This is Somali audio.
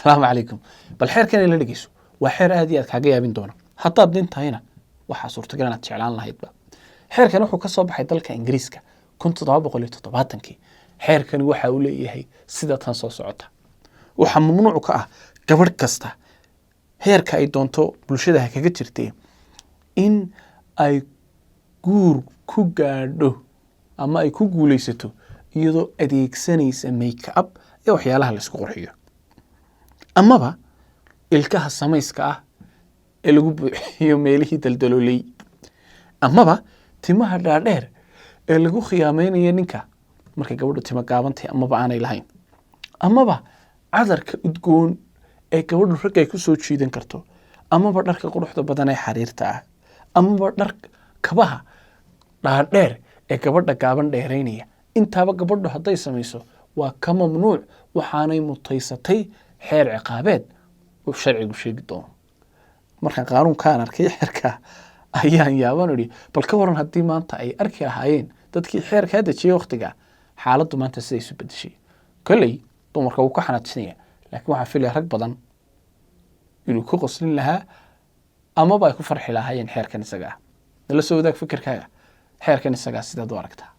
Asalaamu calaykum. Bal xeerkan ila dhegeyso, waa xeer aad iyo aad kaaga yaabin doona. Haddaad nin tahayna, waxaa suurtagal inaad jeclaan lahaydba. Xeerkan wuxuu ka soo baxay dalka Ingiriiska 1770-kii. Xeerkani waxa uu leeyahay sida tan soo socota: waxaa mamnuuc ka ah gabadh kasta, heerka ay doonto bulshada ha kaga jirtee, in ay guur ku gaadho ama ay ku guulaysato iyadoo adeegsanaysa make up ee waxyaalaha laisku qurxiyo, amaba ilkaha samayska ah ee lagu buuxiyo meelihii daldalooley, amaba timaha dhaadheer ee lagu khiyaameynayo ninka markay gabadhu timo gaabantahay amaba aanay lahayn, amaba cadarka udgoon ee gabadhu ragga ay ku soo jiidan karto, amaba dharka quruxda badan ee xariirta ah, amaba dhar kabaha dhaadheer ee gabadha gaaban dheeraynaya. Intaaba gabadhu hadday samayso waa ka mamnuuc, waxaanay mutaysatay xeer ciqaabeed uu sharcigu sheegi doono. Markaan qaanuunkaan arkay, xeerka ayaan yaaban idhi, bal ka waran haddii maanta ay arki lahaayeen dadkii xeerkaa dejiyey waktiga, xaaladdu maanta siday isu bedeshay? Kolley dumarka wuu ka xanaajinaya, laakiin waxaan filaya rag badan inuu ku qoslin lahaa amaba ay ku farxi lahaayeen xeerkan isaga ah. Nala soo wadaag fikirkaaga xeerkan isagaa, sidaad u aragtaa.